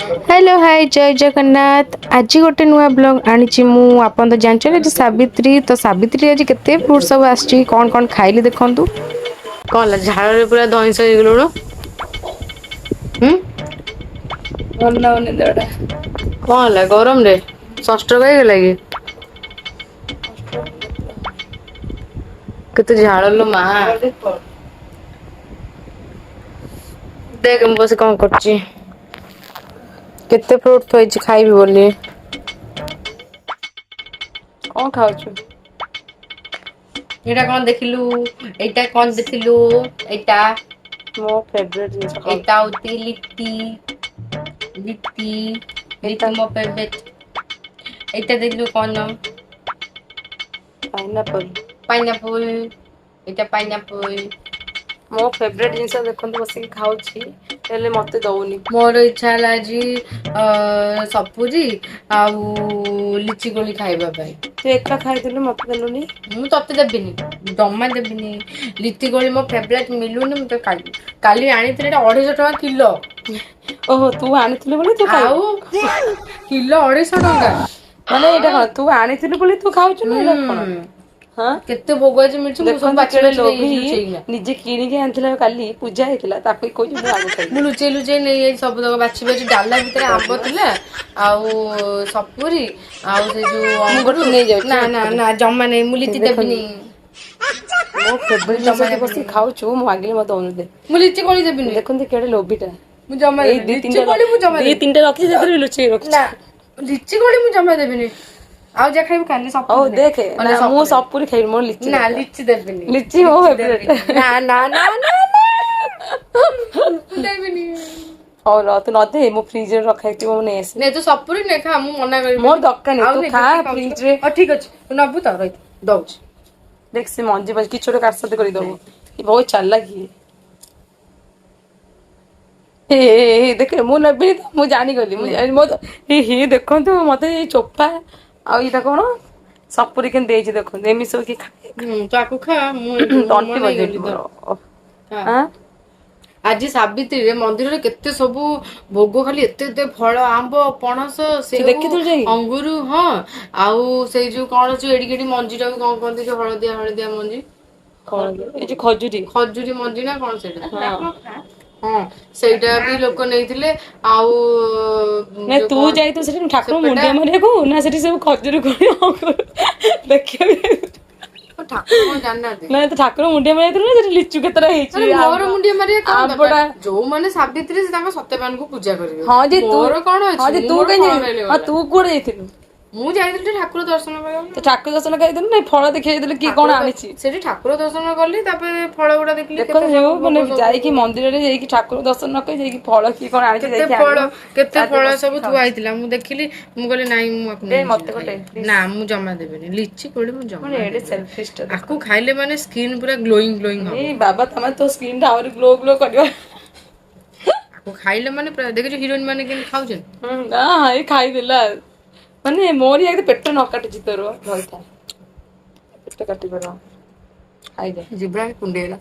Hello high ଜୟ ଜଗନ୍ନାଥ। ଆଜି ଗୋଟେ ନୂଆ ବ୍ଲଗ୍ ଆଣିଛି ମୁଁ। ଆପଣ ତ ଜାଣିଛନ୍ତି ଆଜି ସାବିତ୍ରୀ ତ। ସାବିତ୍ରୀ ଆଜି କେତେ ଫ୍ରୁଟ୍ ସବୁ ଆସିଛି, କ'ଣ କ'ଣ ଖାଇଲି ଦେଖନ୍ତୁ। କଣ ହେଲା, ଝାଳରେ ପୁରା ଧଇଁସ ହେଇଗଲୁଣୁ? ହୁଁ। ଭଲ ଲାଗୁନି ଦେହଟା। କଣ ହେଲା? ଗରମରେ ସନଷ୍ଟ୍ରୋକ ହେଇଗଲା କି? କେତେ ଝାଳ ଲୋ ମା! ଦେଖ, ମୁଁ ବସି କଣ କରୁଛି। କେତେ ଫ୍ରୁଟ୍ ଥୋଇଛି ଖାଇବି ବୋଲି। କଣ ଖାଉଛୁ? ଏଇଟା କଣ ଦେଖିଲୁ? ଏଇଟା କଣ ଦେଖିଲୁ ଏଇଟା? ମୋ ଫେଭରେଟ ଜିନିଷ ଖାଉଛି। ଏଇଟା ହଉଛି ଲିଚି, ଲିଚି, ଲିଚି ମୋ ଫେଭରେଟ। ଏଇଟା ଦେଖିଲୁ କଣ? ପାଇନାପଲ। ପାଇନାପଲ, ଏଇଟା ପାଇନାପଲ। ମୋ ଫେଭରେଟ ଜିନିଷ ଦେଖନ୍ତୁ, ବସିକି ଖାଉଛି, ହେଲେ ମତେ ଦଉନି। ମୋର ଇଚ୍ଛା ହେଲା ଆଜି ସପୁରୀ ଆଉ ଲିଚି କୋଳି ଖାଇବା ପାଇଁ। ତୁ ଏକା ଖାଇଥିଲୁ, ମତେ ଦେଲୁନି। ମୁଁ ତତେ ଦେବିନି, ଜମା ଦେବିନି। ଲିଚି କୋଳି ମୋ ଫେଭରେଟ, ମିଳୁନି। ମୁଁ ତ କାଲି କାଲି ଆଣିଥିଲି, ଏଇଟା 250 ଟଙ୍କା କିଲୋ। ଓହୋ, ତୁ ଆଣିଥିଲୁ ବୋଲି ତୁ ଖାଇବୁ? ଆଉ କିଲୋ 250 ଟଙ୍କା। ମାନେ ଏଇଟା କଣ, ତୁ ଆଣିଥିଲୁ ବୋଲି ତୁ ଖାଉଛୁ ନା ଏଇଟା କଣ? ହଁ। କେତେ ଭୋଗ ଆଜି ମିଳୁଛି, ମୁଁ ସବୁ ଦେଖନ୍ତୁ ବାଛି କେଡ଼େ ବାଛି ଲୋଭୀ। ନେଇଯାଇଛି ଲୁଚେଇକିନା। ନିଜେ କିଣିକି ଆଣିଥିଲା, କାଲି ପୂଜା ହେଇଥିଲା, ତାକୁ କହୁଛି ମୁଁ ଆଗ ଖାଇବି। ମୁଁ ଲୁଚେଇ ଲୁଚେଇ ନେଇଯାଇଛି ସବୁ ତକ ବାଛି ବାଛି। ଡାଲା ଭିତରେ ଆମ୍ବ ଥିଲା ଆଉ ସପୁରୀ ଆଉ ସେ ଯୋଉ ମୁଁ ଅଙ୍ଗୁର। ଗୋଟେ ନେଇଯାଉଛି। ନା ନା ନା, ଜମା ନେଇ, ମୁଁ ଲିଚି ଦେବିନି। ମୋ ଫେଭରେଟ ଜିନିଷ ତୁ ବସିକି ଖାଉଛୁ, ମୁଁ ମାଗିଲେ ମତେ ଦଉନୁ, ଦେ। ମୁଁ ଲିଚି କୋଳି ଦେବିନି। ଦେଖନ୍ତୁ କେଡ଼େ ଲୋଭୀଟା। ମୁଁ ଜମା ଏଇ ଦେବିନି ଦି ଲିଚି ତିନିଟା କୋଳି, ମୁଁ ଜମା ଦି ଦେବିନି। ତିନିଟା ରଖିଛି, ସେଥିରେ ବି ଲୁଚେଇକି ରଖିଛି। ନା, ଲିଚି କୋଳି ମୁଁ ଜମା ଦେବିନି। ଆଉ ଯାହା ଖାଇବୁ କାଲି ହଉ ସପୁରୀ ନେ। ଦେଖେ। ମାନେ ନା, ମୁଁ ସପୁରୀ। ସପୁରୀ ଖାଇବି, ମୋର ଲିଚି ନା। ଦରକାର। ଲିଚି ଦେବିନି। ଲିଚି ମୋ ଫେଭରେଟ। ନା ନା ନା ନା ନା, ଦେବିନି। ହଉ ର, ତୁ ନଦେ, ମୁଁ ଫ୍ରିଜରେ ରଖା ହେଇଥିବ, ମୁଁ ନେଇ ଆସିବି। ନେ, ତୁ ସପୁରୀ ନେ, ଖା, ମୁଁ ମନା କରିବି। ମୋର ଦରକାର ନାହିଁ, ଆଉ ତୁ ନେ, ଖା। ଯେତିକି ଖାଉଛୁ। ଫ୍ରିଜରେ। ହଉ ଠିକ ଅଛି, ତୁ ନବୁ ତ, ରହି ଦଉଛି। ଦେଖ, ସେ ମଞ୍ଜି ଫଞ୍ଜି କିଛି ଗୋଟେ କାଟସାଟ କରିଦବ। ଏ ବହୁତ ଚାଲାକି। ହେ ହେ ହେ, ଦେଖ, ମୁଁ ନେବିନି ତ, ମୁଁ ଜାଣିଗଲି, ମୁଁ ଜାଣି ମୋ ହେ ହେ, ଦେଖନ୍ତୁ, ମତେ ଏଇ ଚୋପା ଆଉ ଏଇଟା କଣ ସପୁରୀ କେମିତି ଦେଇଛି ଦେଖନ୍ତୁ। ଏମିତି ସବୁ କିଏ ଖାଏ? ହୁଁ, ତୁ ଆକୁ ଖା, ମୁଁ ତଣ୍ଟି ମୁଁ ନେଇଗଲି ବଜେଇଲି ତ। ମୋର। ଖା। ଆଁ? ଆଜି ସାବିତ୍ରୀରେ ମନ୍ଦିରରେ କେତେ ସବୁ ଭୋଗ, ଖାଲି ଏତେ ଏତେ ଫଳ, ଆମ୍ବ, ପଣସ, ସେଉ, ଦେଖିଥିଲୁ ଯାଇକି? ଅଙ୍ଗୁରୁ, ହଁ, ଆଉ ସେଇ ଯୋଉ କଣ ଯୋଉ ଏଡିକି ଏଡି ମଞ୍ଜିଟାକୁ କଣ କହନ୍ତି, ଯୋଉ ହଳଦିଆ ହଳଦିଆ ମଞ୍ଜି? କଣ ଏଇ ଯୋଉ ଖଜୁରୀ? ଖଜୁରୀ ମଞ୍ଜି ନା କଣ ସେଇଟା? ହଁ। ହଁ, ସେଇଟା ବି ଲୋକ ନେଇଥିଲେ। ଆଉ ନାଇଁ, ଯୋଉ ତୁ କଣ ଯାଇଥିଲୁ ସେଠି ଠାକୁର ସେପଟା ମୁଣ୍ଡିଆ ମାରିବାକୁ ନା ସେଠି ସବୁ ଖଜୁରୀ କୋଳି ଅଙ୍ଗୁର ଦେଖିବାକୁ? ଠାକୁର କଣ ଜାଣିନାହାନ୍ତି? ନାଇଁ, ତୁ ଠାକୁର ମୁଣ୍ଡିଆ ମାରି ଯାଇଥିଲୁ ନା ସେଠି ଲିଚୁ କେତେଟା ହେଇଛି? ଆରେ, ମୋର ମୁଣ୍ଡିଆ ମାରିବା କଣ ଆମ୍ବଟା ଦରକାର? ଯୋଉମାନେ ସାବିତ୍ରୀ, ସେ ତାଙ୍କ ସତ୍ୟବାନଙ୍କୁ ପୂଜା କରିବେ। ହଁ ଯେ, ତୁ ମୋର କଣ ହଁ ଅଛି? ଯେ, ମୁଁ ତୁ ମୋର କାଇଁ ଫଳ ଖାଇଲେ ହଁ ଗଲା। ତୁ କୁଆଡେ ଯାଇଥିଲୁ? ମୁଁ ଯାଇଥିଲି ଟିକେ ଠାକୁର ଦର୍ଶନ କରିବାକୁ। ତୁ ଠାକୁର ଦର୍ଶନ ଖାଇଥିଲୁ ନା ଫଳ ଦେଖି ଯାଇଥିଲୁ କି କଣ ଆଣିଛି? ସେଠି ଠାକୁର ଦର୍ଶନ କଲି, ତାପରେ ଫଳ ଗୁଡା ଦେଖିଲି। ଦେଖ, କେତେ ଯୋଉ ସବୁ ମାନେ ଭୋଗ ସବୁ ଯାଇକି ମନ୍ଦିରରେ ଯାଇକି ଠାକୁର ଦର୍ଶନ ନ କରି ଯାଇକି ଫଳ କି କଣ ଆଣିଛି କେତେ ଯାଇକି ଫଳ ଆଣିବ। କେତେ ଫଳ ସବୁ ଥୁଆ ହେଇଥିଲା, ମୁଁ ଦେଖିଲି, ମୁଁ କହିଲି ନାଇଁ, ମୁଁ ଆକୁ ଦେ ନେଇଯିବି ମତେ ଗୋଟେ, ଖାଇବାକୁ। please। ନା, ମୁଁ ଜମା ଦେବିନି ଲିଚି କୋଳି, ମୁଁ ଜମା ମାନେ ଏଡେ ଦେବିନି। ସେଲଫିଶ ଟା। ଆକୁ ଖାଇଲେ ମାନେ ସ୍କିନ୍ ପୁରା ଗ୍ଲୋଇଂ ଗ୍ଲୋଇଂ ହବ। ଏଇ ବାବା, ତମେ ତୋ ସ୍କିନ୍ ଟା ଆହୁରି ଗ୍ଲୋ ଗ୍ଲୋ କରିବ। ଆକୁ ଖାଇଲେ ମାନେ ପୁରା, ଦେଖିଛୁ ହିରୋଇନ ମାନେ କେମିତି ଖାଉଛନ୍ତି? ହୁଁ, ନା, ଏଇ ଖାଇଦେଲା ମାନେ ମୋରି ଆଗରେ ପେଟ ନ କାଟୁଛି ତୋର। ରହିଥା, ପେଟ କାଟିବ, ଖାଇଦେ। ଜିଭଟା କୁଣ୍ଡେଇଲା।